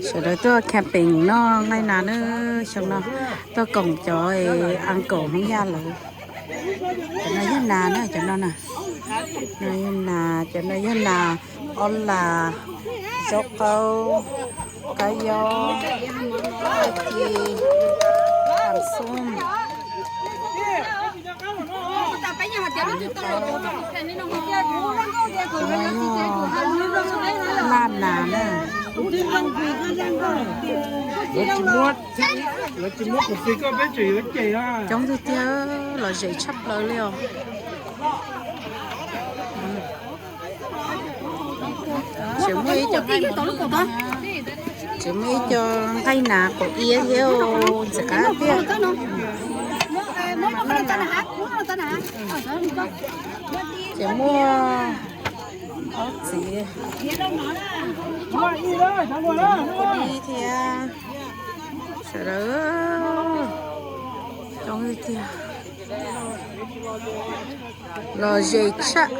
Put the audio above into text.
Sawv daws tuaj camping noj nqaij nas na, xyoo no tuaj koom cov uncle Hmoob Yaj lawv. Cov no yog nas na, cov no na, no yog nas, cov no yog nas, ob las, zaub qaub, kab yob, daj ci, tam xub. Laj nas na. Coob tiag tiag, lom zem tshaj plaws li os. Tseem muaj ib co, tseem muaj ib co nqaij nas qaum iab thiab, ntxim qab tiag. Tseem muaj ob txiv thiab, sawv daws coob tiag tiag, lom zem tshaj.